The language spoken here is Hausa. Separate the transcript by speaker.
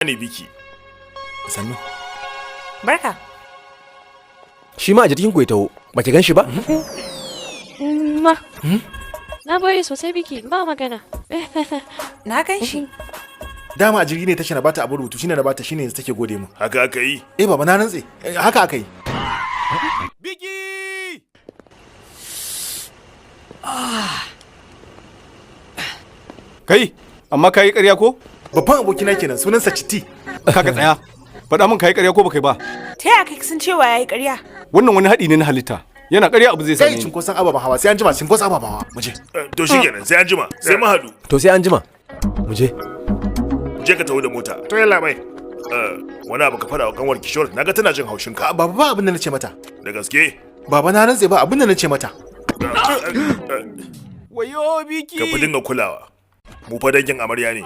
Speaker 1: Ne Biki.
Speaker 2: Sannu.
Speaker 3: Barka.
Speaker 4: Shi ma a jirgin ku ya taho, ba ki gan shi ba?
Speaker 5: Ma. Na gode sosai, Biki, ba magana.
Speaker 3: Na gan shi.
Speaker 2: Dama a jirgi ne tace na bata abin rubutu, shine na bata, shine yanzu take gode mu.
Speaker 1: Haka aka yi?
Speaker 2: Eh baba, na rantse. Haka aka yi.
Speaker 4: Biki!
Speaker 6: Kai, amma ka yi ƙarya ko?
Speaker 2: Babban abokina kenan, sunansa Citi.
Speaker 6: Kaga, tsaya. Faɗa min, ka yi ƙarya ko baka yi ba?
Speaker 3: Ta yaya kai sun cewa yayi ƙarya?
Speaker 6: Wannan wani haɗi ne na halitta. Yana ƙarya, abu zai
Speaker 2: Kai,
Speaker 6: same ni.
Speaker 2: cinkoson ababen hawa, sai an jima, cinkoson ababen hawa. Mu je.
Speaker 1: To shikenan, sai an jima, sai mu haɗu.
Speaker 4: To, sai an jima. Mu je.
Speaker 1: Je ka taho da mota.
Speaker 2: To yalla bai.
Speaker 1: Wani abu ka faɗa wa kanwar Kishore, naga tana jin haushin ka.
Speaker 2: Baba, ba abin da nace mata.
Speaker 1: Da gaske?
Speaker 2: Baba, na rantse ba abin da nace mata.
Speaker 6: Wayo, Biki!
Speaker 1: Ka fi dinga kulawa. Mu fa dangin amarya ne.